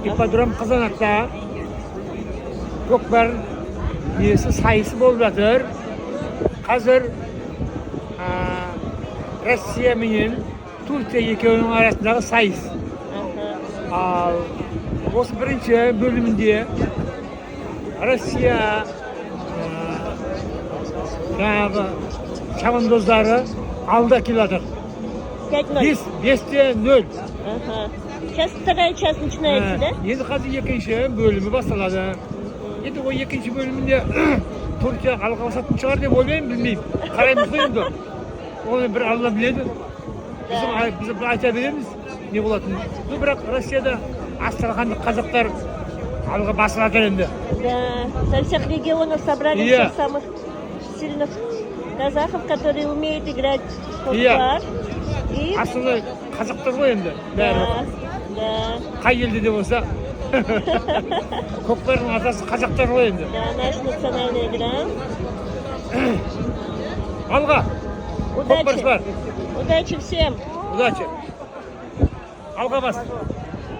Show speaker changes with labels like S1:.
S1: Ипподром Қызанақта көкпар несі, сайысы болып жатыр. Қазір Россия менен Турция екеуінің арасындағы сайыс. Ал осы бірінші бөлімінде Россия жаңағы шабандоздары алда келе жатыр.
S2: 5-0.
S1: 5-5-0.
S2: Ага. Сейчас вторая часть начинается, да?
S1: Енді қазір екінші бөлімі басталады. Енді ол екінші бөлімінде Турция алға басатын шығар деп ойлаймын, білмеймін. Қараймыз ғой енді. Оны бір Алла біледі. Біз бір айта береміз не болатынын. Ну, бірақ Россияда астрахандық қазақтар алға басып жатыр енді.
S2: Да. Со всех регионов собрали
S1: Иә.
S2: Всех самых сильных казахов, которые умеют играть в
S1: Иә.
S2: көкпар. И
S1: Асылы қазақтар ғой енді
S2: да,
S1: бәрі. Қай елде де болса, көкпардың атасы қазақтар ғой енді.
S2: Да, наша национальная игра.
S1: Алға!
S2: Удачи.
S1: Көкпаршылар!
S2: Удачи всем.
S1: Удачи! Алға бас!